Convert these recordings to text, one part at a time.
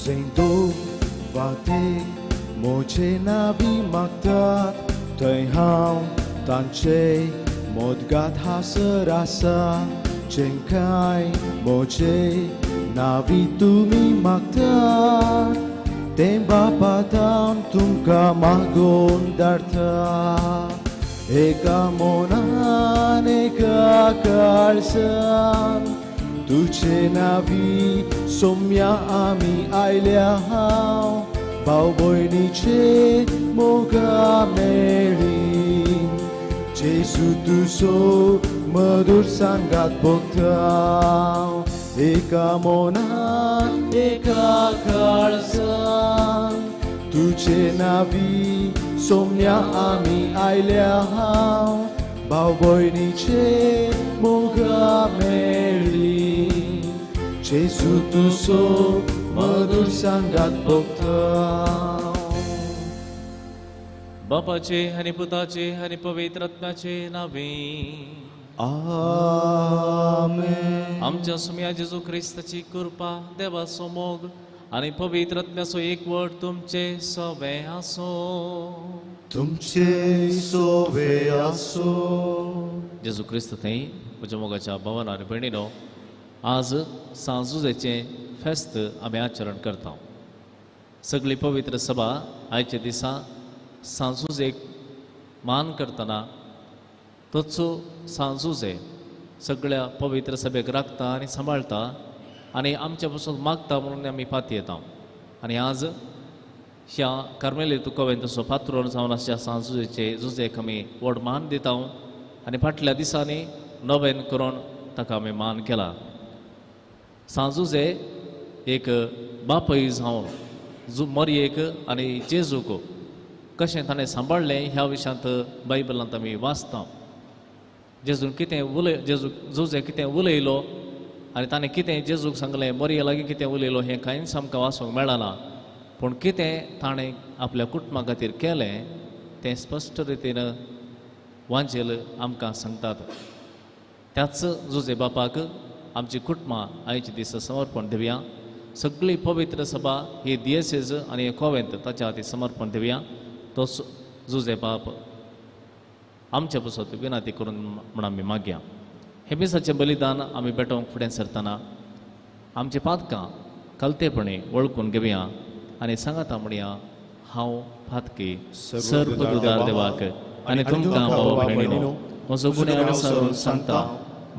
जंय वाटेक म्हजे नावी मागतात थंय हांव तांचे मोदगात हासर आसा जेंकाय म्हजे नावी तुमी मागतात तें बापातान तुमकां मागोवन धाडटा एका मनान एका काळसान तुजे नावी सोम्या आमी आयल्या हांव भाव भयणीचे मोगा मेळी जेजू तुजो मधूर सांगात भोगता एका मनान एका काळसान तुजे नावी सोम्या आमी आयल्या हांव भाव भयणीचे मोगा मेळी जेजू तुजो मधूर सांगात भोगता. बापाचे आनी पुताचे आनी पवित्र आत्म्याचे नावे आमेन. आमच्या सुम्या जेजू क्रिस्ताची कृपा देवाचो मोग आनी पवित्र आत्म्याचो एकवट तुमचे सवे आसो. तुमचे सोवे आसो. जेजू क्रिस्त थंय म्हज्या मोगाच्या भावान आनी भयणीनो, आज सांजुजेचें फेस्त आमी आचरण करता. सगळी पवित्र सभा आयच्या दिसा सांजुजेक मान करतना तोच सांजुजे सगळ्या पवित्र सभेक राखता आनी सांबाळटा आनी आमच्या पसून मागता म्हणून आमी पातयेता. आनी आज ह्या कार्मेलीत कोवेंतचो पात्रोन जावन आसच्या सांजुजेचे जुजेक आमी व्हड मान दिता आनी फाटल्या दिसांनी नवेन करून ताका आमी मान केला. सांजुजे एक बापय जावन मरयेक आनी जेजूक कशें ताणें सांबाळ्ळें ह्या विशयांत बायबलांत आमी वाचता. जेजून कितें उलय जेजू जुजे कितें उलयलो आनी ताणें कितें जेजूक सांगलें, मरये लागीं कितें उलयलो हें कांयच आमकां वाचूंक मेळना, पूण कितें ताणें आपल्या कुटुंबा खातीर केलें तें स्पश्ट रितीन वांजेल आमकां सांगतात. त्याच जुजे बापाक आमची कुटुंबां आयचे दीस समर्पण दिवया. सगळी पवित्र सभा ही दियेसेज आनी कोवेंत ताच्या खातीर समर्पण दिवया. तोच जुजे बाप आमच्या पसत विनंती करून म्हण आमी मागया. हे मिसाचें बलिदान आमी पेटोवंक फुडें सरतना आमची पातकां कलतेपणी वळखून घेवया आनी सांगाता म्हणया, हांव पातकी सर्वदुदार देवाक आनी तुमकां भाव भयणीनो म्हजो गुन्यांव विसरून सांगता,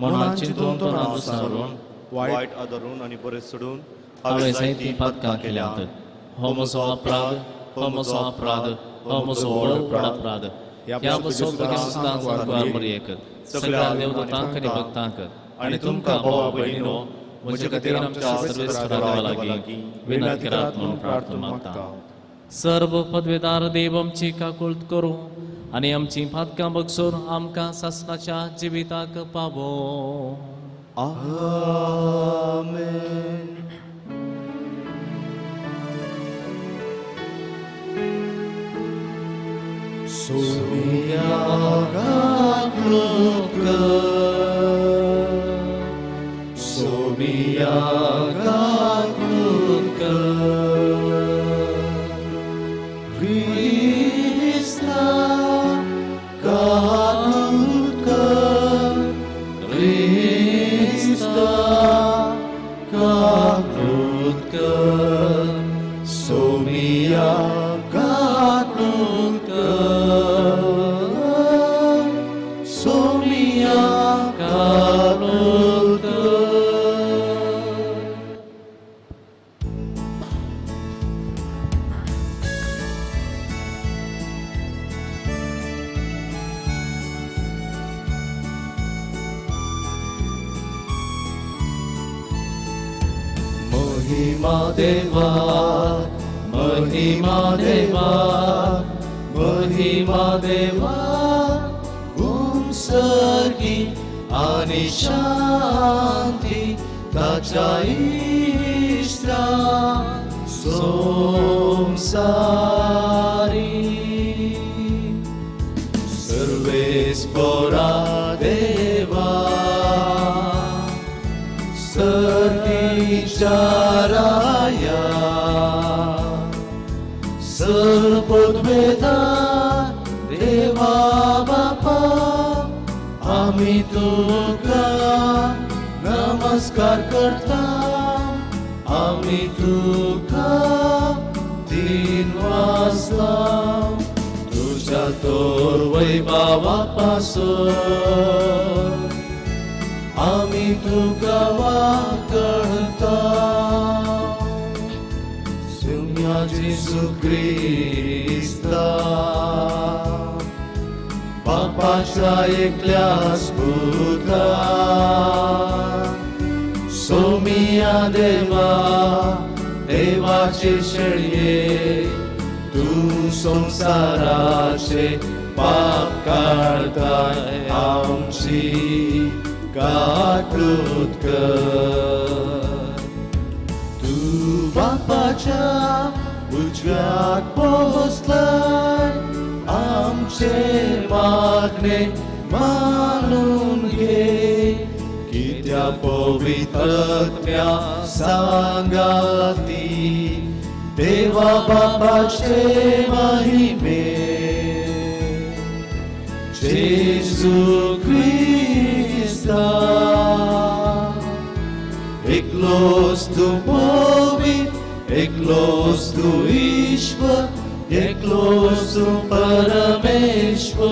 मनान चिंतून तोंडान विसरून वायट आदरून आनी बरें सोडून हांवें जायतीं पातकां केल्यांत. हो म्हजो अपराध, हो म्हजो अपराध, हो म्हजो व्हड अपराध. ह्या मरयेक सगळ्या देवदूतांक आनी भक्तांक आनी तुमकां भावा भयणीनो म्हजे खातीर आमच्या सर्वेस्परा देवा लागीं विनंती करात म्हणून प्रार्थना मागता. सर्व पदवेदार देव आमची काकुळट करूं आनी आमची पातकां बगसून आमकां सासणाच्या जिविताक पावो. आमेन. सोम्या काकुळट कर, सोम्या काकुळट कर, क्रिस्ता काकुळट कर, क्रिस्ता काकुळट कर, सोम्या काकुळट कर, सोम्या काकुळट कर. महिमा देवा, महिमा देवा, महिमा देवा, उमसर्गी आनी शांती ताच्या इश्टा संवसारी. सर्वेस्परा देवा, सर्गीच्या राया, सगळ पदवेदार देवा बापा, आमी तुका नमस्कार करता, आमी तुका तीन वाजता तुझ्या तोर वैभवा पासून आमी तुका वाकणता. सुम्या जेजू क्रिस्ता बापाच्या एकल्याच पुता, सोमिया देवा देवाचे शेळये, तूं संवसाराचे पाप काडताय, आमची काकूत कर. तूं बापाच्या उजव्याक बसलाय, आमचे मागणे मानून घे, कित्या पवित्रत्म्या सांगाती देवा बापाचे महिमे. जेजू क्रिस्ता एकलोच तूं पवित्र, एकलोच तूं ईश्वर, एकलोच तूं परमेश्वर.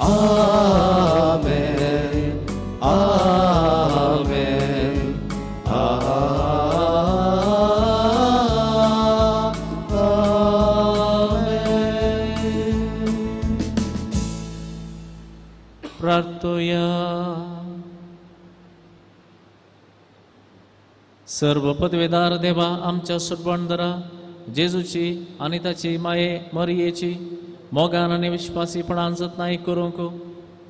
आमेन, आमेन, आमेन. प्रार्थोया. सर्व पदवेदार देवा आमच्या सुटबंदरा जेजूची आनी ताची माये मरियेची मोगान आनी विश्वासीपणान जतनाय करूंक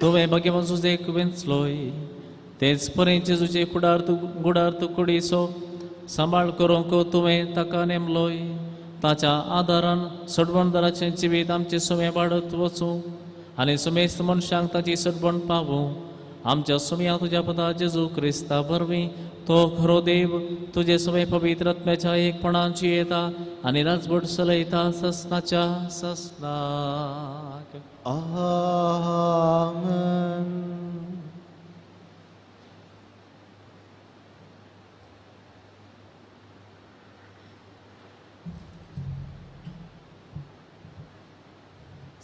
तुवें भाग्यवान जुजेक वेंचलोय, तेच परी जेजूचे फुडार गुडार कुडीचो सांबाळ करूंक तुवें ताका नेमलोय. ताच्या आदारान सडबणदाराचें जिवीत आमचें सुमें वाडत वचूं आनी सुमेस्त मनशांक ताची सडबण पावूं. आमच्या सुम्या तुज्या पदा जेजू क्रिस्ता वरवीं तो खरो देव तुजे सुमे पवित्र आत्म्याच्या एकपणान जियेता आनी राजवट चलयता ससनाच्या ससनाक. आमेन.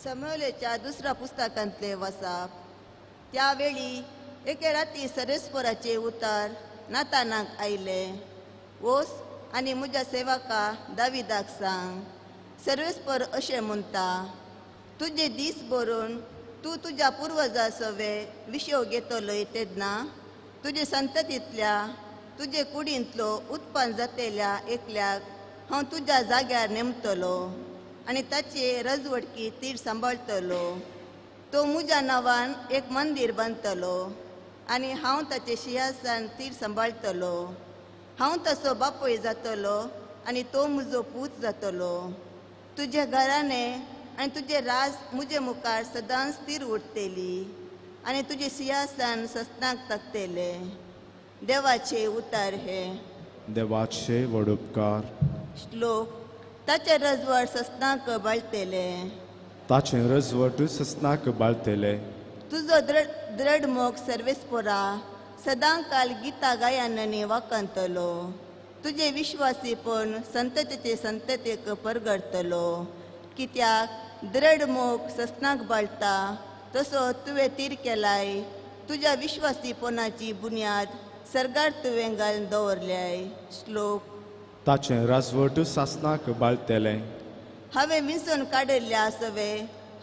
समोलेच्या दुसऱ्या पुस्तकांतले वसाप. त्यावेळी एके राती सरेस्वराचे उतर नातानाक आयले, वोस आनी म्हज्या सेवका दाविदाक सांग, सर्वेस्पर अशें म्हणटा, तुजे दीस बरोवन तूं तुज्या पुर्वजा सवे विशेव घेतलोय तेन्ना तुजे संततींतल्या तुजे कुडींतलो उत्पन्न जातेल्या एकल्याक हांव तुज्या जाग्यार नेमतलो आनी ताचे रजवडकी तीर सांबाळटलो. तो म्हज्या नांवान एक मंदीर बांदतलो आनी हांव ताचे शिंहासन तीर सांबाळटलो. हांव तसो बापूय जातलो आनी तो म्हजो पूत जातलो. तुजे घराणें आनी तुजें राज म्हजे मुखार सदांच स्थिर उरतली आनी तुजें सिंहासन ससनाक तकतलें. देवाचे उतार हे. देवाचे व्हड उपकार. श्लोक. ताचें रजवट ससनाक बाळतेलें, ताचें रजवट ससनाक बाळतेलें. तुजो द्रढ मोग सर्वेस्पोरा सदां काल गितां गायनांनी वाकंतलो. तुजें विश्वासीपण संततेचे संततेक परगडतलो. कित्याक द्रढ मोग ससनाक बाळता तसो तुवें तीर केलाय. तुज्या विश्वासीपणाची बुन्याद सर्गार तुवें घालून दवरल्याय. श्लोक. ताचें राजवट सासनाक बाळतेलें. हांवें विंचून काडिल्ल्या सवे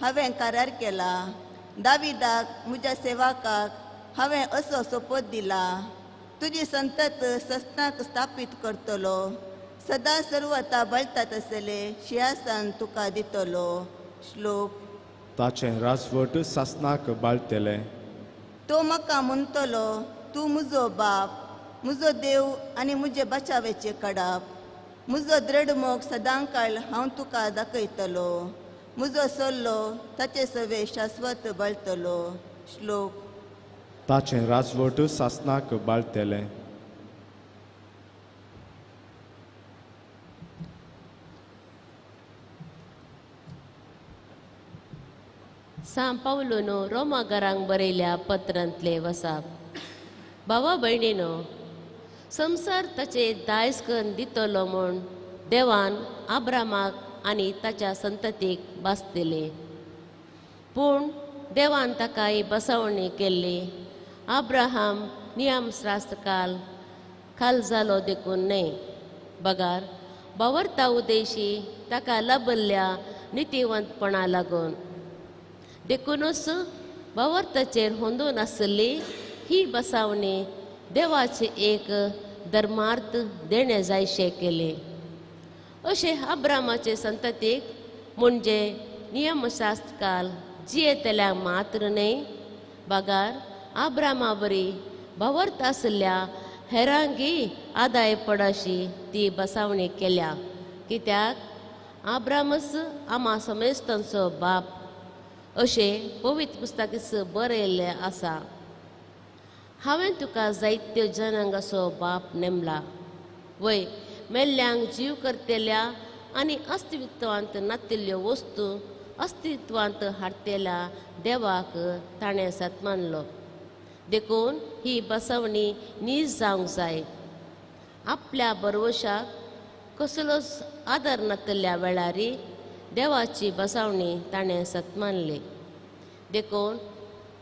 हांवें करार केला. दाविदाक म्हज्या सेवकाक हांवें असो सोपोत दिला, तुजी संतत ससनाक स्थापीत करतलो, सदां सर्वता बळटा तसले शिंहासन तुका दितलो. श्लोक. ताचें राजवट सासनाक बाळतेलें. तो म्हाका म्हणटलो, तूं म्हजो बाप, म्हजो देव आनी म्हजे बचावेचे कडाप. म्हजो द्रढ मोग सदां काळ हांव तुका दाखयतलो. म्हजो सल्लो ताचे सवे शाश्वत बळटलो. श्लोक. ताचें राजवट सासनाक बाळतेलें. सां पावलून रोमागरांक बरयल्या पत्रांतले वसाप. भावा भयणीनो, संवसार ताचे दायज करून दितलो म्हूण देवान आब्रामाक आनी ताच्या संततीक भासतले. पूण देवान ताका ही बसवणी केल्ली आब्राहाम नियमशास्त्रकाल खाल जालो देखून न्हय, बगार बावरता उदेशी ताका लाभल्ल्या नितिवंतपणा लागून. देखूनच बावरताचेर होंदून आसली ही बसावणी देवाचे एक धर्मार्थ देणें जायशें केलें. अशें आब्रामाचे संततीक म्हणजे नियमशास्त्रकाल जियेतल्या मात्र न्हय, बगार आब्रामा बरी बावर्त आसल्या हेरांगी आदाय पडाशी ती बसावणी केल्या. कित्याक आब्रामच आमा समेस्तांचो बाप अशें पवित्र पुस्तकीच बरयल्लें आसा. हांवें तुका जायत्यो जनांगाचो बाप नेमला, वय मेल्ल्यांक जीव करतल्या आनी अस्तित्वांत नातिल्ल्यो वस्तू अस्तित्वांत हाडटेल्या देवाक ताणें सत्मानलो. देखून ही बसवणी नीज जावंक जाय. आपल्या बरवशाक कसलोच आदार नातिल्ल्या वेळारी देवाची बसवणी ताणें सत्मानली. देखून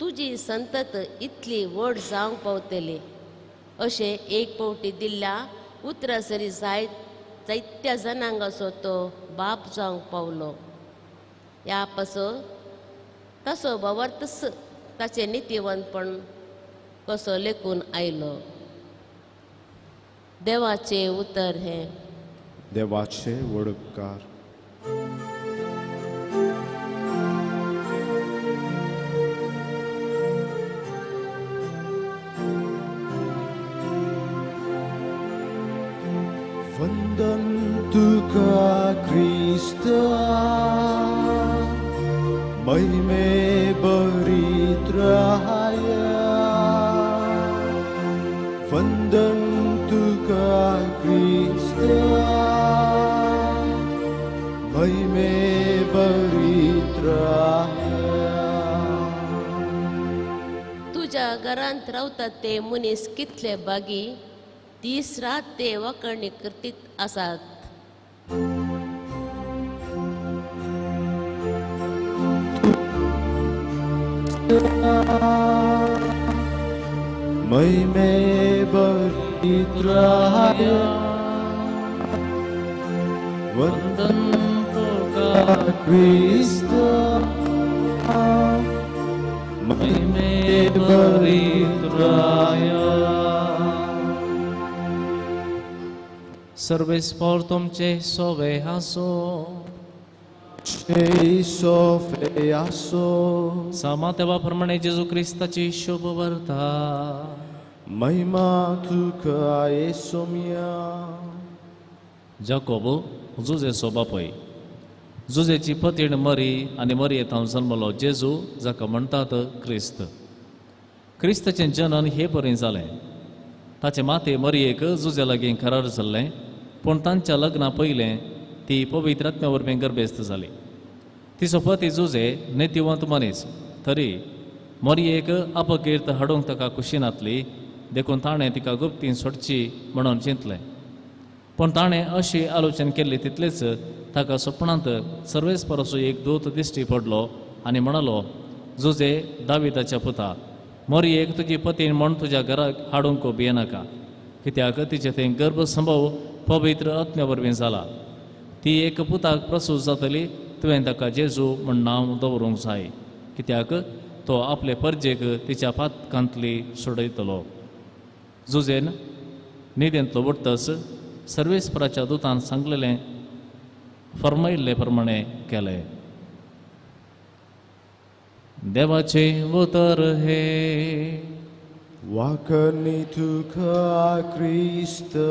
तुजी संतत इतली व्हड जावंक पावतली अशें एक पावटी दिल्ल्या उतरां सरी जायत्या जनांगाचो तो बाप जावंक पावलो. ह्या पासून तसो बावर्तस ताचें नितिवंतपण कसो लेखून आयलो. देवाचें उतर हें. देवाचे व्हड उपकार. वंदन तुका क्रिस्ता, महिमे भरीत राया. वंदन तुका क्रिस्ता, महिमे भरीत राया. तुज्या घरांत रावतात ते मनीस कितले बागी, दीस रात ते वखणी करतीत आसात. महिमे भरीत राया. वंदन तुका क्रिस्ता, महिमे भरीत राया. सर्वेस्पोर तुमचे सोवे आसो. सोवे आसो. सामा तेवा प्रमाणे जेजू क्रिस्ताची शुभ वार्ता. महिमा तुका येसोमिया. जाकोब जुजेचो बापूय. जुजेची पतीण मरी आनी मरये थावन जल्मलो जेजू, जाका म्हणटात क्रिस्त. क्रिस्ताचें जनन हे परीन जालें. ताचे माते मरयेक जुजे लागीं करार जाल्लें, पूण तांच्या लग्ना पयलें ती पवित्र आत्म्या वरवीं गर्भेस्त जाली. तिचो पती जुजे नेतिवंत मनीस, तरी मरयेक अपकीर्त हाडूंक ताका खुशी नातली, देखून ताणें तिका गुप्तीन सोडची म्हणून चिंतलें. पूण ताणें अशी आलोचन केल्ली तितलेच ताका सपनांत सर्वेस्पराचो एक दूत दिश्टी पडलो आनी म्हणालो, जुजे दाविदाच्या पुता, मरयेक तुजी पतीन म्हूण तुज्या घराक हाडूंक भियेनाका, कित्याक तिचें थंय गर्भसंभव पवित्र आत्म्या वरवीं जाला. ती एक पुताक प्रसूत जातली, तुवें ताका जेजू म्हूण नांव दवरूंक जाय, कित्याक तो आपले परजेक तिच्या पातकांतली सोडयतलो. जुजेन न्हिदेंतलो उठतच सर्वेस्पराच्या दुतान सांगलेलें फर्मायिल्ले प्रमाणे केलें. देवाचें उतर हे. वाकणी तुका क्रिस्ता.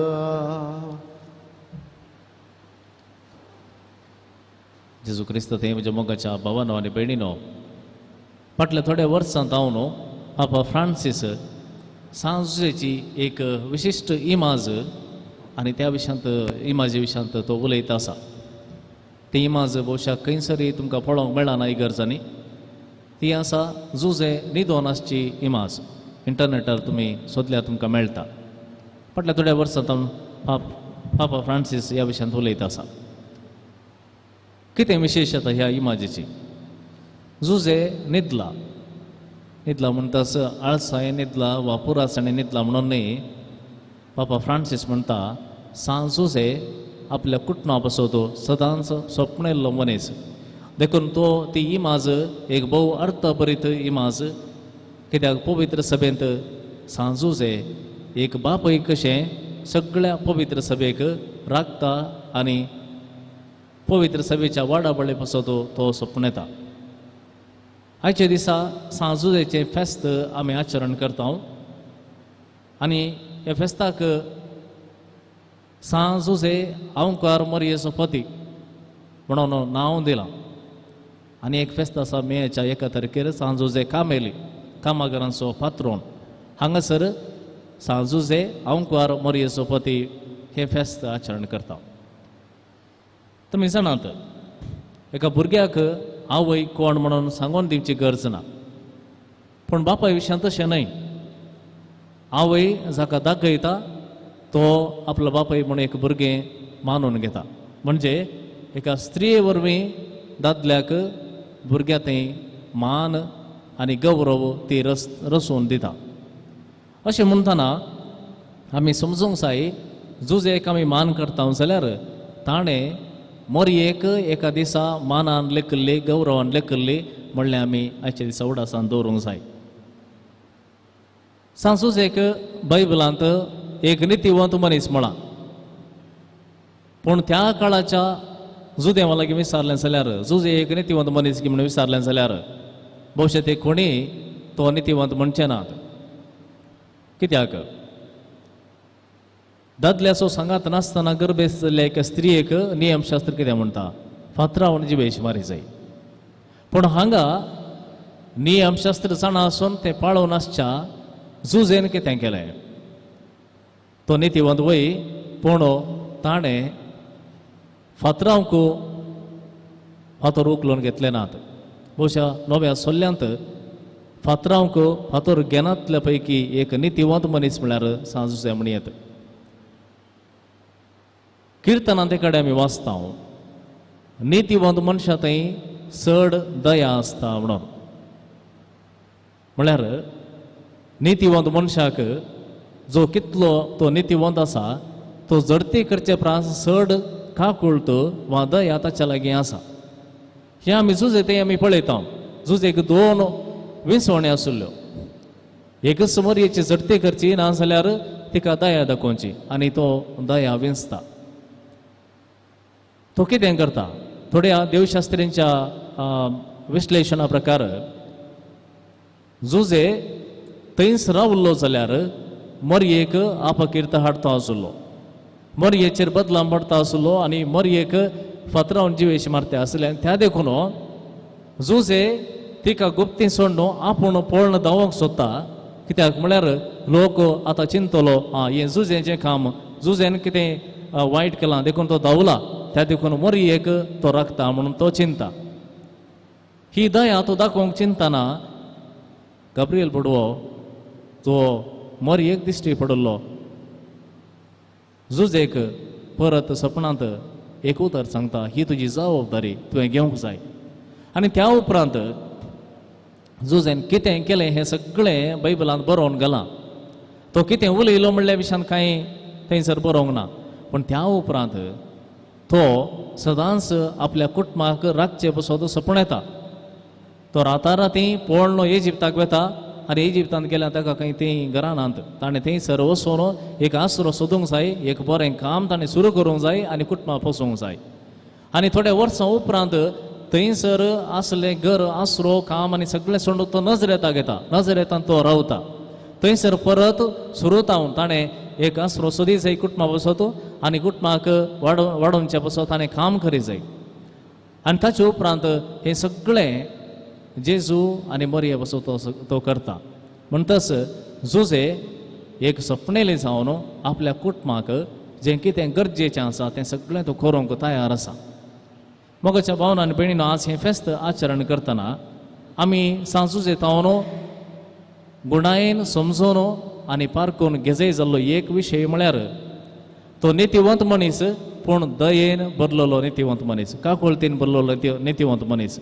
जेजू क्रिस्त ते म्हज्या मोगाच्या भावानो आनी भयणीनो, फाटल्या थोड्या वर्सां जावन पापा फ्रांसीस सांजेची एक विशिश्ट इमाज आनी त्या विशयांत इमाजी विशयांत तो उलयता आसा. ती इमाज भोवशा खंयसरी तुमकां पळोवंक मेळना इगर्जांनी. ती आसा जुजे निदोन आसची इमाज. इंटरनेटार तुमी सोदल्यार तुमकां मेळटा. फाटल्या थोड्या वर्सां पापा फ्रांसीस ह्या विशयांत उलयता आसा. कितें विशेश आतां ह्या इमाजीची? जुजे न्हिदला, न्हिदला म्हणटाच आळसाय न्हिदला वा पुरासाणे न्हिदला म्हणून न्ही. पापा फ्रांसीस म्हणटा सांत जुजे आपल्या कुटुंबा पासत सदांच सपणेल्लो मनीस, देखून तो ती इमाज एक भोव अर्थभरीत इमाज. कित्याक पवित्र सभेंत सांत जुजे एक बापूय कशें सगळ्या पवित्र सभेक राखता आनी पवित्र सभेच्या वाडाबळे पासत तो सपणेता. आयच्या दिसा सांत जुजेचें फेस्त आमी आचरण करता आनी ह्या फेस्ताक सांत जुजे आंवकार मरयेचो पती म्हणून नांव दिलां. आनी एक फेस्त आसा मेच्या 1 तारखेर सांत जुजे कामेली कामागारांचो पात्रोन. हांगासर सांत जुजे आंवकार मरयेचो पती हें फेस्त आचरण करता. तुमी जाणात एका भुरग्याक आवय कोण म्हणून सांगून दिवची गरज ना, पूण बापाय विशयांत तशें न्हय. आवय जाका दाखयता तो आपलो बापाय म्हणून एक भुरगें मानून घेता. म्हणजे एका स्त्रिये वरवीं दादल्याक भुरग्या थंय मान आनी गौरव ती रसून दिता. अशें म्हणटना आमी समजूंक जाय जुजेक आमी मान करता जाल्यार ताणें मोरयेक एका दिसा मानान लेखिल्ली गौरवान लेखिल्ली म्हणल्यार आमी आयच्या दिसा उडासान दवरूंक जाय. सांत जुजेक बायबलांत एक नितीवंत मनीस म्हळां, पूण त्या काळाच्या जुदेवा लागीं विचारलें जाल्यार जुजे एक नितीवंत मनीस म्हणून विचारलें जाल्यार भोवशे ते कोणी तो नितीवंत म्हणचे नात. कित्याक दादल्याचो सांगात नासतना गर्भेस्त जाल्ल्या एका स्त्रियेक नियमशास्त्र कितें म्हणटा, फातरावन जिवेश मारी जाय. पूण हांगा नियमशास्त्र जाणा आसून तें पाळोवन आसच्या जुजेन कितें केलें, तो नितीवंत वय पूण ताणें फातरांक फातर उखलून घेतले नात. बहुशा नव्या सोल्ल्यांत फातरांक फातर घेनातल्या पैकी एक नितीवंत मनीस म्हळ्यार सांत जुजे म्हणयेत. किर्तनां ते कडेन आमी वाचता नितीवंत मनशां थंय चड दया आसता म्हणून. म्हळ्यार नितीवंत मनशाक जो कितलो तो नितीवंत आसा तो जडती करचे प्रास चड काकुळट वा दया ताच्या लागीं आसा. हें आमी जुजे तें आमी पळयता. जुजेक 2 विसवण्यो आशिल्ल्यो, एकच मोरयेची जडती करची ना जाल्यार तिका दया दाखोवची आनी तो दया विंचता. तो कितें करता, थोड्या देवशास्त्रींच्या विश्लेशणा प्रकार जुजे थंयच रावल्लो जाल्यार मोरयेक आपकीर्त हाडता आशिल्लो, मोरयेचेर बदलाम पडटा आशिल्लो आनी मोरयेक फातरावन जिवेश मारते आसले. आनी त्या देखून जुजे तिका गुप्ती सोडून आपूण पळण धांवंक सोदता. कित्याक म्हळ्यार लोक आतां चिंतलो आं हें जुजेचें काम, जुजेन कितें वायट केलां देखून तो धांवला, त्या देखून मोरयेक तो राखता म्हणून तो चिंता. ही दया तो दाखोवंक चिंतना गाब्रिएल बडवो जो मोरयेक दिश्टी पडिल्लो जुजेक परत सपनांत एक उतर सांगता, ही तुजी जबाबदारी तुवें घेवंक जाय. आनी त्या उपरांत जुजेन कितें केलें हें सगळें बायबलांत बरोवन घालां. तो कितें उलयलो म्हणल्या विशयान कांय थंयसर बरोवंक ना, पूण त्या उपरांत तो सदांच आपल्या कुटुंबाक राखचे पसो सपन येता. तो राताराती पळोवन इजिप्ताक वता आनी इजिप्तांत गेल्यार ताका खंय ती घरां नात, ताणें थंयसर वचून एक आसरो सोदूंक जाय, एक बरें काम ताणें सुरू करूंक जाय आनी कुटुंबां पोसूंक जाय. आनी थोड्या वर्सां उपरांत थंयसर आसलें घर आसरो काम आनी सगळें सोडून तो नजरेताक येता, नजरेतान तो रावता. थंयसर परत सुरू जावन ताणें एक आसरो सोदी जाय कुटुंबा पसत आनी कुटुंबाक वाडोवचे पसत ताणें काम करी जाय. आनी ताचे उपरांत हें सगळें जेजू आनी मरिया पसत तो करता. म्हणटच जुजे एक सपनेले जावन आपल्या कुटुंबाक जें कितें गरजेचें आसा तें सगळें तो करूंक तयार आसा. मोगाच्या भावना आनी भयणीनो, आज हें फेस्त आचरण करतना आमी सांजूच येता गुणायेन समजून आनी पारकून घेजय जाल्लो एक विशय म्हळ्यार तो नितीवंत मनीस, पूण दयेन भरलेलो नितीवंत मनीस, काकुळतीन भरलेलो नितीवंत मनीस.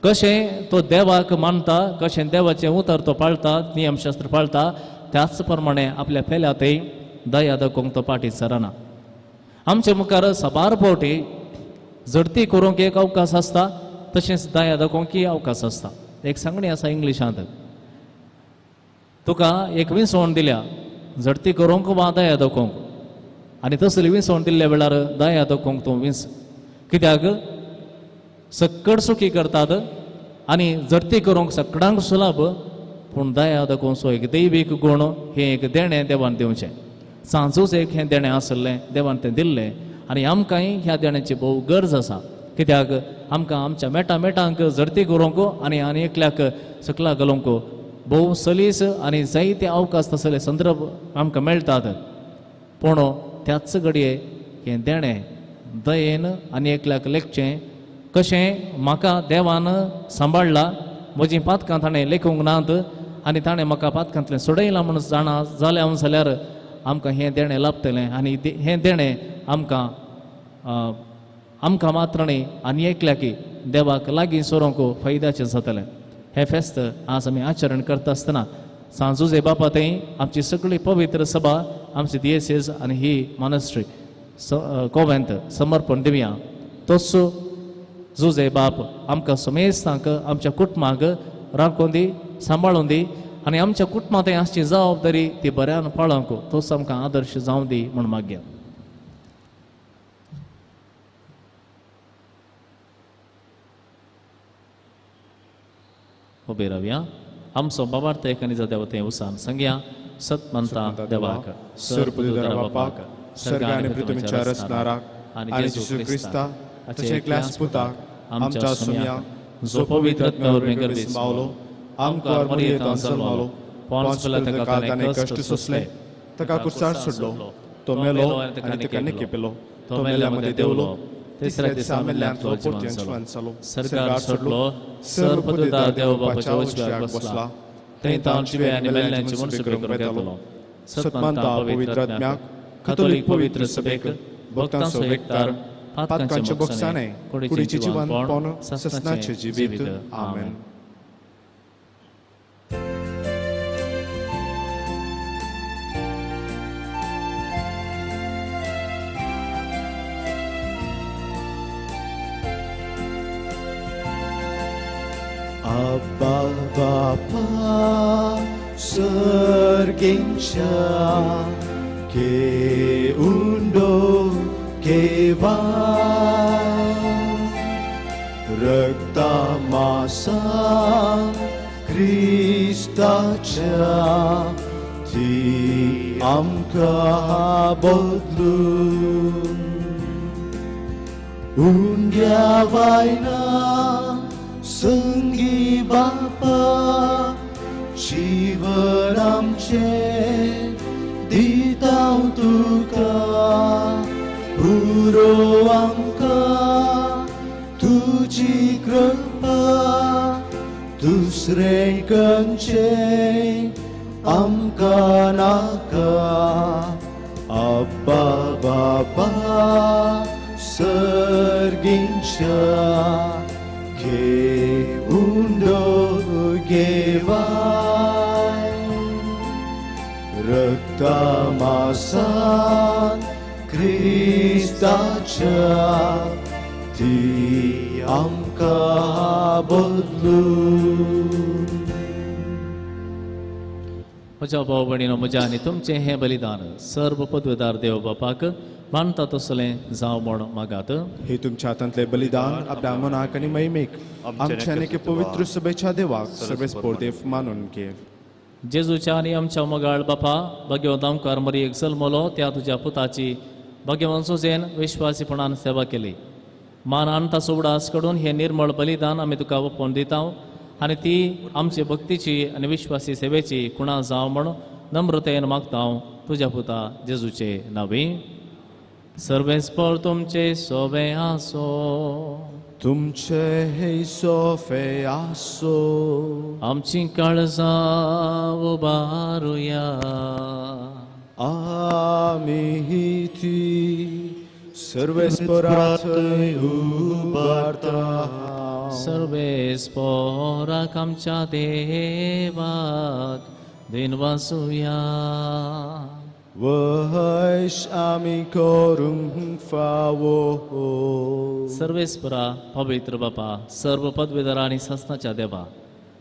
कशें तो देवाक मानता, कशें देवाचें उतर तो पाळटा, नियमशास्त्र पाळटा, त्याच प्रमाणे आपल्या पेल्यातय दया दाखोवंक तो पाटी सरना. आमचे मुखार साबार फावटी झडती करूंक एक अवकाश आसता, तशेंच दया दाखोवंकय अवकाश आसता. एक सांगणी आसा इंग्लिशांत, तुका एक विंसवण दिल्या झडती करूंक वा दया दाखोवंक, आनी तसली विंसवण दिल्ल्या वेळार दया दाखोवंक तूं विंस. कित्याक सक्कड सुखी करतात आनी झडती करूंक सगळ्यांक सुलभ, पूण दया दाखोवचो एक दैवीक गूण, हें एक देणें देवान दिवचें. सांजूच एक हें देणें आसलें, देवान तें दिल्लें आनी आमकांय ह्या देण्याची भोव गरज आसा. कित्याक आमकां आमच्या मेटा मेटांक झडती करूंक आनी आनी एकल्याक सकला घालूंक भोव सलीस आनी जायते अवकाश तसले संदर्भ आमकां मेळटात. पूण त्याच घडये हें देणें दयेन आनी एकल्याक लेखचें कशें म्हाका देवान सांबाळ्ळा, म्हजीं पातकां ताणें लेखूंक नात आनी ताणें म्हाका पातकांतलें सोडयलां म्हूण जाणा जालें जाल्यार आमकां हें देणें लाभतलें आनी हें देणें आमकां आमकां मात्र न्ही आनी एकल्याकी देवाक लागीं सरोंक फायद्याचें जातलें. हें फेस्त आज आमी आचरण करता आसतना सांजुजे बापा थंय आमची सगळी पवित्र सभा, आमची दियेसेज आनी ही मॉनेस्ट्री कोवेंत समर्पण दिवया. तोच जुजे बाप आमकां समेस्तांक आमच्या कुटुंबाक राखून दी, सांबाळून दी आनी आमच्या कुटुंबांत आसची जबाबदारी ती बऱ्यान पाळोवंक तोच आमकां आदर्श जावं दी म्हूण मागया. उबे रावया. आमचो बाबार्थ एक आनी देव थंय उसान सांगया. सत मानता देवाक, सर्व बापाक, सर्ग आनी पृथ्वीच्या रचणाराक आनी जेजू क्रिस्ता ताच्या एकल्याच पुताक आमच्या सुम्या, जो पवित्र आत्म्या वरवीं गर्भेंत मावलो, आमकां मरियेंत जल्मलो, पोंस पिलाताक ताणें कश्ट सोंसले, ताका कुर्सार सोडलो, तो मेलो आनी ताका निकेपेलो, तो मेल्या मदें देंवलो, तिसऱ्या दिसा मेल्ल्यांतलो परतून जिवंत जालो, सर्गार सोडलो, सर्व पदवीदार देव बापाच्या उजव्याक बसला, थंय तावन जिवे आनी मेल्ल्यांची मनसुबे करूंक येतलो. सतमानता पवित्र आत्म्याक, कथोलीक पवित्र सभेक, भक्तांचो एकतार, पातकांचे बोगसाणे, कुडीचें जिवनपण, ससनाचें जिवीत. आमेन. Abba Bapa सर्गिंच्या के उंडो केवा रक्ता मासा क्रिस्ताच्या ती आमकां बदलून उंड्या वायना संगी बापा जीवन आमचें दितां तुका, पुरो आमकां तुजी कृपा, दुसरें खंयचें आमकां नाका. अब्बा बाबा सर्गिंच्या के उंडो घेवाय रक्ता मासान क्रिस्ताच्या ती आमकां बदलून. म्हज्या भाव भयणीनो, म्हज्या आनी तुमचें हें बलिदान सर्व पदवेदार देव बापाक मानता तसलें जावं म्हूण मागात. हे तुमच्या हातांतलें बलिदान आपल्या मनाक आनी महिमेक आमच्या आनी पवित्र सभेच्या देवाक सर्वेस्पोर देव मानून घे. जेजूच्या आनी आमच्या मोगाळ बापा, भाग्यवंत आमकार मरियेक जल्मलो त्या तुज्या पुताची भाग्यवंत सुजेन विश्वासीपणान सेवा केली. मानान ताचो उडास कडून हें निर्मळ बलिदान आमी तुका ओंपून दिता आनी ती आमचे भक्तीची आनी विश्वासी सेवेची कुणा जावं म्हूण नम्रतेन मागता तुज्या पुता जेजूचे नांवी. सर्वेस्पर तुमचे सोबे आसो. तुमचे हे सोफे आसो. आमची काळजां उबारुया. आमी ती सर्वेस्परा थंय उबारता. सर्वेस्पराक आमच्या देवाक दिनवासुया. वैश आमी करूंक फावो. सर्वेस्परा पवित्र बापा, सर्व पदवीधर आनी सासणाच्या देवा,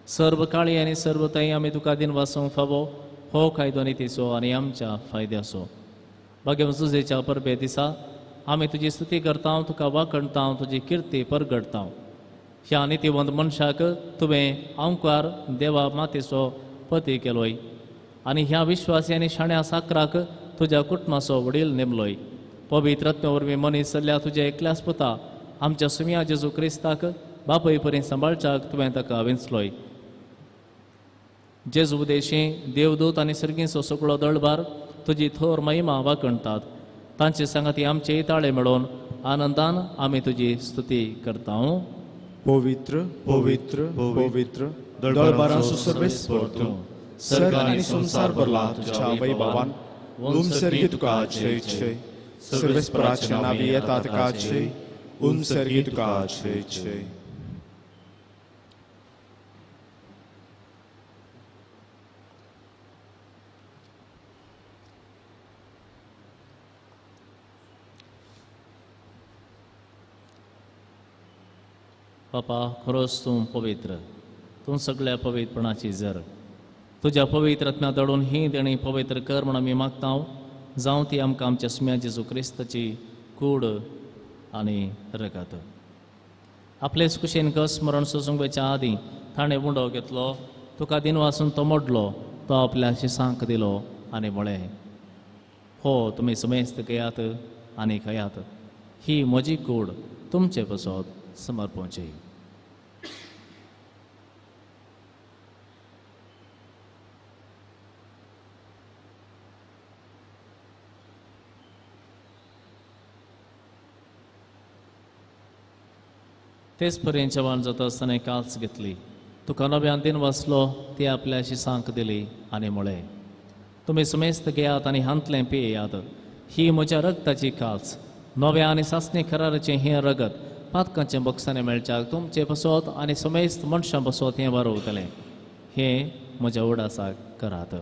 सर्व काळी आनी सर्व ताई आमी तुका दिनवासूंक फावो. हो कायदो नितीचो आनी आमच्या फायद्याचो. भाग्य जुजेच्या परबे दिसा आमी तुजी स्तुती करता, तुका वाखणता, तुजी किर्ती परगडता. ह्या नितीवंत मनशाक तुवें आंकार देवा मातेचो पती केलोय आनी ह्या विश्वासी आनी शाण्या साकराक तुज्या कुटुंबाचो वडील नेमलोय. पवित्र आत्म्या वरवीं मनीस जाल्ल्या तुज्या एकल्याच पुता आमच्या सुम्या जेजू क्रिस्ताक बापय पर्यंत सांबाळच्याक तुवें ताका वेंचलोय. जेजू उदेशी देवदूत आनी सर्गींचो सगळो दळबार तुजी थोर महिमा वाखणतात. तांचे सांगाती आमचे ताळे मेळोवन आनंदान आमी तुजी स्तुती करता. पवित्र पवित्र पवित्र दळबारांचो सर्वेस्पर तूं, सर्ग आनी संवसार भरला तुज्या वैभवान. उमसर्गी तुका जय जय. सर्वेस्पराच्या नांवी येता तुका जय. उमसर्गी तुका जय जय. बापा, खरोच तूं पवित्र, तूं सगळ्या पवित्रपणाची जर. तुज्या पवित्र आत्म्या दडून ही देणी पवित्र कर म्हूण आमी मागता. जावं ती आमकां आमच्या सुम्या जेजू क्रिस्ताची कूड आनी रगत. आपलेच कुशेन कस मरण सोसूंक वयच्या आदीं ताणें उंडो घेतलो, तुका दिनवासून तो मोडलो, तो आपल्या शिसांक दिलो आनी म्हळें, हो तुमी समेस्त घेयात आनी खायात, ही म्हजी कूड तुमचे पसत समर्पणची. तेच पर्यंत जेवण जाता आसतना काल्स घेतली, तुका नव्यान दिन वाचलो, ती आपल्या शिसांक दिली आनी म्हळें, तुमी समेस्त घेयात आनी हांतलें पियेयात, ही म्हज्या रगताची काल्स, नव्या आनी सासणी कराराचें हें रगत पातकांचें बक्षाणें मेळच्याक तुमचे पसत आनी समेस्त मनशां पसत हें वारवतलें. हें म्हज्या उडासाक करात.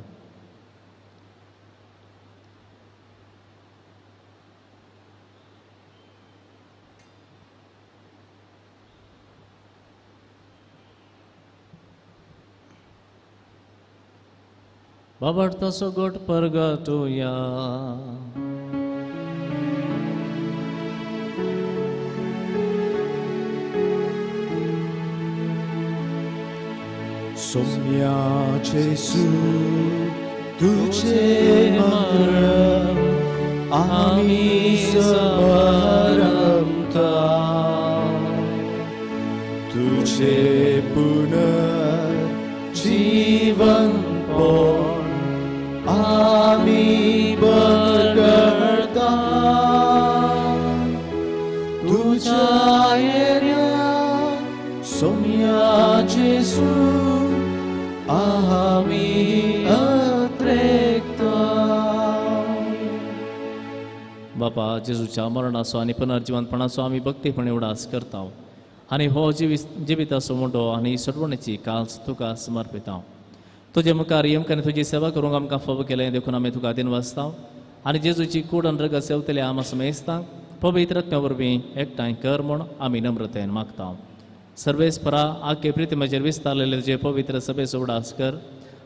बाबडतो गोट परगटुया. सोम्या जेसू तुझे मरण आमी समरमता, तुझे पुनर्जीवनपण आमी परगडता. तुझ्या येऱ्या सोम्या जेसू आमी अत्रेकता. बापा, जेजूच्या मरणाचो आनी पुनर्जिवंतपणाचो आमी भक्तीपणे उडास करता आनी हो जिविताचो मुंडो आनी सोडवणेची काल्स तुका समर्पिता. तुजे मुखार येमकांनी तुजी सेवा करूंक आमकां फावो केलें देखून आमी तुका दिनवासता आनी जेजूची कूड आनी रगत सेवतले आमा समेस्तांक पवित्र आत्म्या वरवीं एकठांय कर म्हूण आमी नम्रतेन मागता. सर्वेस्परा आखे प्रितिमेचेर विस्तारलेले तुजे पवित्र सभेचो उडास कर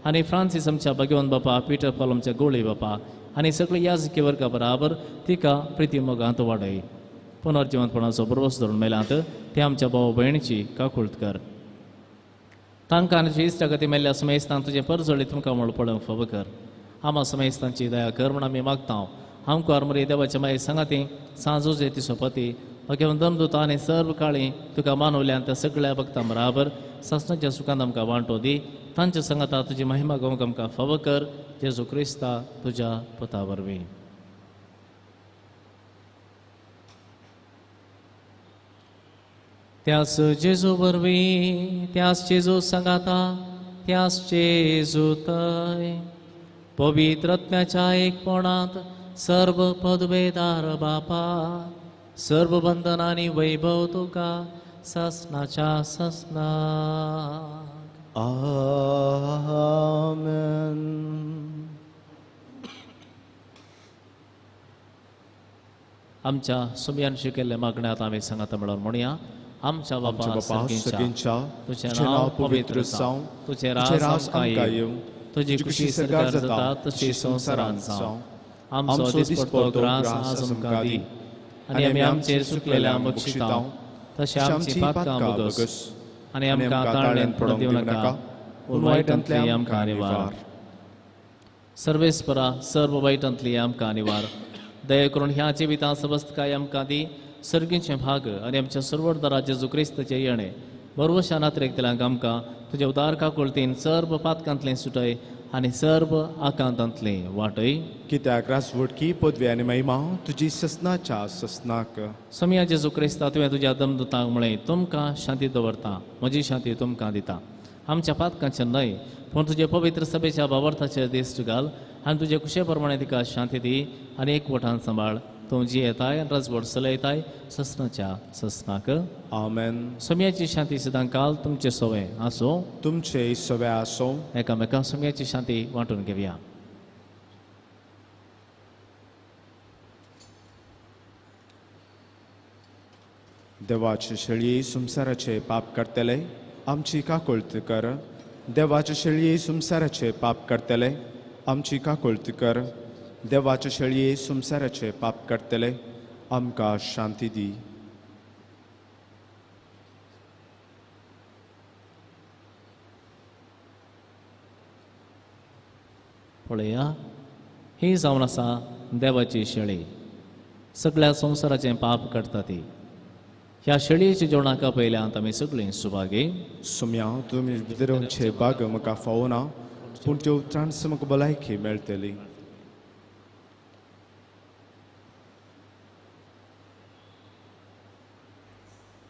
आनी फ्रांसीस आमच्या भगवंत बापा, पिटर पॉल आमच्या गोळी बापा आनी सगळे याजकी वर्गा बराबर तिका प्रिती मोगांत वाडय. पुनर्जिवंतपणाचो भरवस धरून मेल्यात ते आमच्या भाव भयणीची काकुळट कर. तांकां आनी तुजी इश्टागती मेल्ल्या समेस्तांक तुजें परजळी तुमकां म्हूण पळोवंक फावो कर. आमा समेस्तांची दया कर म्हूण आमी मागता. आमकां आरमरी देवाच्या मागीर सांगाती सांजोजे ती सोपती भगवान दमदूत आनी सर्व काळी तुका मानवल्यान त्या सगळ्या भक्तां बराबर सासणाच्या सुखान आमकां वांटो दी. तांच्या सांगाता तुजी महिमा गावंक आमकां फावो कर. जेजू क्रिस्ता तुज्या पुता वरवीं. त्यास जेजू वरवीं, त्यास जेजू सांगाता, त्यास जेजू तय पवित्र आत्म्याच्या एकपणांत सर्व पदवेदार बापा, सर्व बंधन आनी वैभव तुका ससनाच्या ससनाक. आमेन. आमच्या सुमयान शिकयल्ल्या मागण्यात आमी सांगाता म्हणून म्हणया. आमच्या बापा सगळ्यांच्या, तुझें नांव पवित्र जावं, तुझें राज आमकां येवं, तुजी खुशी सरकार जाता तशी संवसारांत जावं. आमचो दिसपडतो ग्रास आज आमकां दी, आनी आमी आमचेर चुकलेल्या बक्षिता तशें आमची पातकां बगस, आनी आमकां ताळ्यांत पडूंक दिवं नाका, पूण वायटांतली आमकां निवार. सर्वेस्परा सर्व वायटांतली आमकां निवार. दया करून ह्या जिवितांत सबस्तकाय आमकां दी, सर्गींचें भाग आनी आमच्या सर्वोर्दरा जेजू क्रिस्ताचें येणें बरवशा नात्रेक दिलांक आमकां तुज्या उदार काकुळतीन सर्व पातकांतलें सुटय आनी सर्व आकांतांतलें वाटय. कित्याक राजवटकी पदवी आनी महिमा तुजी ससनाच्या ससनाक. समिया जेजू क्रिस्ता, तुवें तुज्या दमदूतांक म्हळें, तुमकां शांती दवरता, म्हजी शांती तुमकां दिता. आमच्या पातकांचें न्हय पूण तुजे पवित्र सभेच्या बाबर्थाचेर दिश्ट घाल आनी तुजे कुशे प्रमाणे तिका शांती दी आनी एकवटान सांबाळ. तूं जी येताय आनी राजवट चलयताय ससनाच्या ससनाक. आमेन. सोम्याची शांती सदां काल तुमचे सवे आसूं. तुमचे सवे आसूं. एकामेका सोम्याची शांती वांटून घेवया. देवाचे शेळये संवसाराचे पाप करतले आमची काकुळत कर. देवाचे शेळये संवसाराचे पाप करतले आमची काकुळत कर. देवाचे शेळये संवसाराचे पाप करतले आमकां शांती दी. पळया, ही जावन आसा देवाची शेळी, सगळ्या संवसाराचें पाप काडटा ती. ह्या शेळयेच्या जेवणाक पयल्यात आमी सगळीं सुभागी. सुम्या, तुमी भितरचे बाग म्हाका फावना, पूण त्यो उतरांच म्हाका भलायकी मेळटली.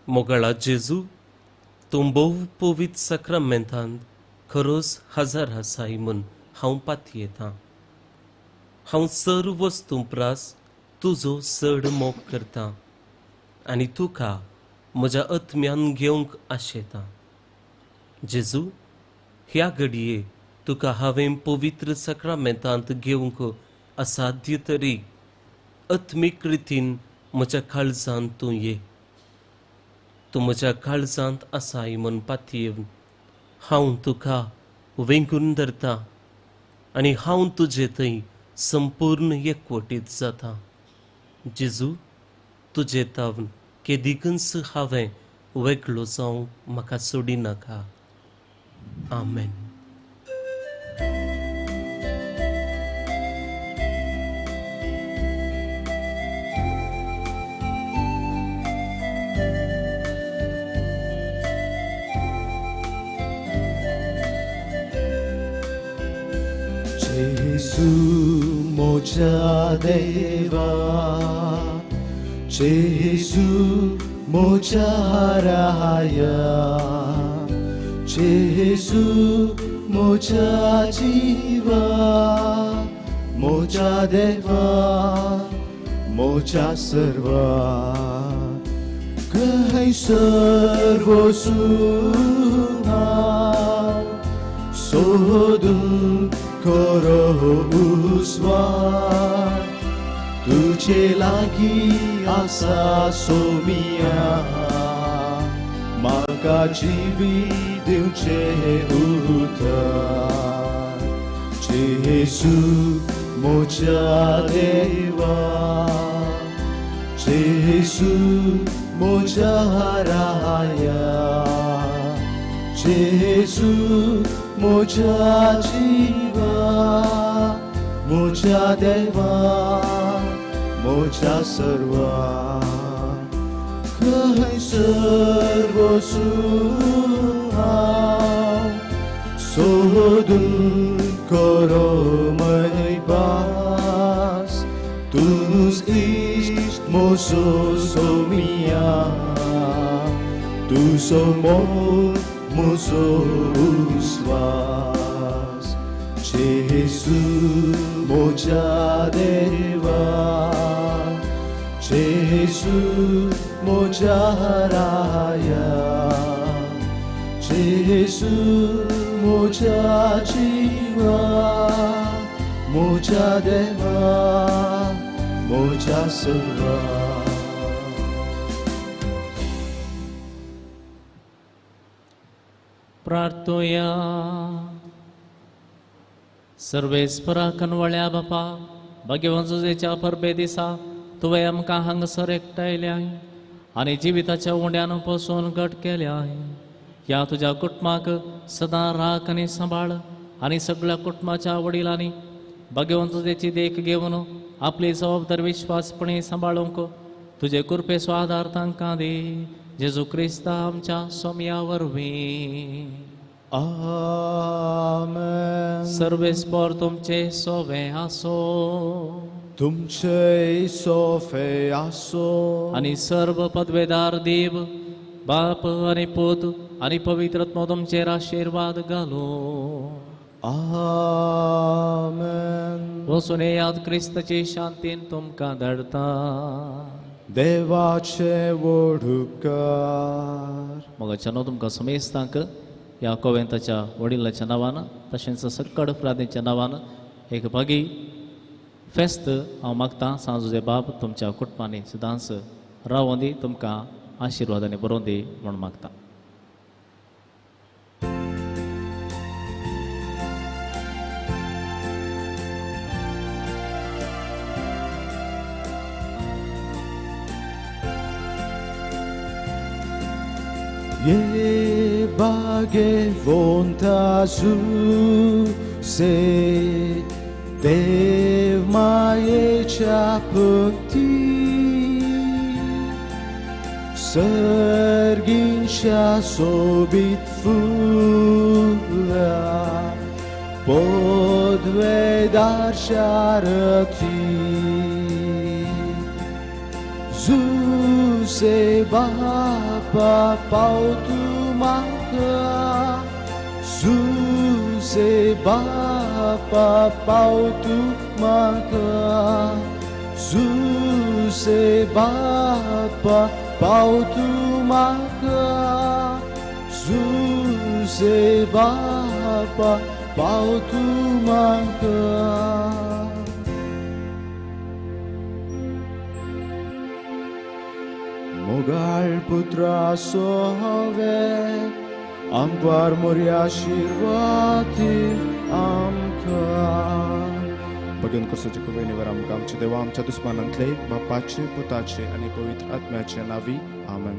मोगाळा जेजू, तूं भोव पवित्र साक्रामेंतांत खरोच हजार आसाय म्हूण हांव पातयेतां. हांव सर्व वस्तूं प्रास तुजो चड मोग करतां आनी तुका म्हज्या आत्म्यान घेवंक आशेतां. जेजू, ह्या घडये तुका हांवें पवित्र साक्रामेंतांत घेवंक असाध्य तरी आत्मीक रितीन म्हज्या काळजांत तूं ये. तूं म्हज्या काळजांत आसाय म्हूण पातयेवन हांव तुका वेंगून धरता आनी हांव तुजे थंय संपूर्ण एकवटीत जाता. जेजू, तुजे तावन केदिकूच हांवें वेगळो जावंक म्हाका सोडिनाका. आमेन. जेजू म्हज्या देवा, जेजू म्हज्या राया, जेजू म्हज्या जिवा, म्हज्या देवा, म्हज्या सर्वा, खंय सर्व सूख हांव सोदून करो उस्वार, तुझे लागीं आसा सोमिया, म्हाका जिवीत दिवचें उतर. जेजू म्हज्या देवा, जेजू म्हज्या राया, जेजू म्हज्या जिवा, म्हज्या देवा, म्हज्या सर्वा, खंय सर्व सूख हांव सोदून करो मयबास, तूंच इश्ट म्हजो सोमिया, तुजो मोग म्हजो उस्वास जेजू म्हज्या देवा जेजू म्हज्या राया जेजू म्हज्या जिवा म्हज्या देवा म्हज्या सर्वा. प्रार्थुया. सर्वेस्परा कनवळ्या बापा भाग्यवान जुजेच्या परबे दिसा तुवें आमकां हांगासर एकठांयल्याय आनी जिविताच्या उंड्यान पसून घट केल्याय. ह्या तुज्या कुटुंबाक सदां राख आनी सांबाळ आनी सगळ्या कुटुंबाच्या वडिलांनी भाग्यवान जुजेची देख घेवन आपली जबाबदार विश्वासपणी सांबाळूंक तुजे कृपेचो आदार तांकां दी. जेजू क्रिस्ता आमच्या सोम्या वरवीं. आमेन. सर्वेस्पर तुमचे सोवे आसो. तुमचे सोफे आसो. आनी सर्व पदवेदार देव बाप आनी पूत आनी पवित्र आत्मो तुमचेर आशिर्वाद घालूं. आमेन. वचून येयात क्रिस्ताची शांतीन तुमकां धाडटा. देवाचे व्हड उपकार. मोगाच्यानो तुमकां समेस्तांक ह्या कोवेंताच्या वडिलाच्या नांवान तशेंच सक्कड फ्रादीच्या नांवान एक भागी फेस्त हांव मागतां. सांजुजे बाब तुमच्या कुटुंबांनी सदांच रावों दी, तुमकां आशिर्वादांनी बरोवन दी म्हूण मागता. ये भाग्यवंता जुसे देव मायेच्या भक्ती सर्गींच्या सोबीत फुला पदवेदार शारथी जुसे बापा पावतू म्हाका जुसे बापा पावतू म्हाका जुसे बापा पावतू म्हाका जुसे बापा पावतू म्हाका. मोगाळ पुत्रा सोवे आमकां मोरया आशिर्वादीव आमकां. भगवन कोर्साचे कुवेनीवर आमकां आमच्या देवा आमच्या दुस्मानांतले बापाचे पुताचे आनी पवित्र आत्म्याचे नावी. आमेन.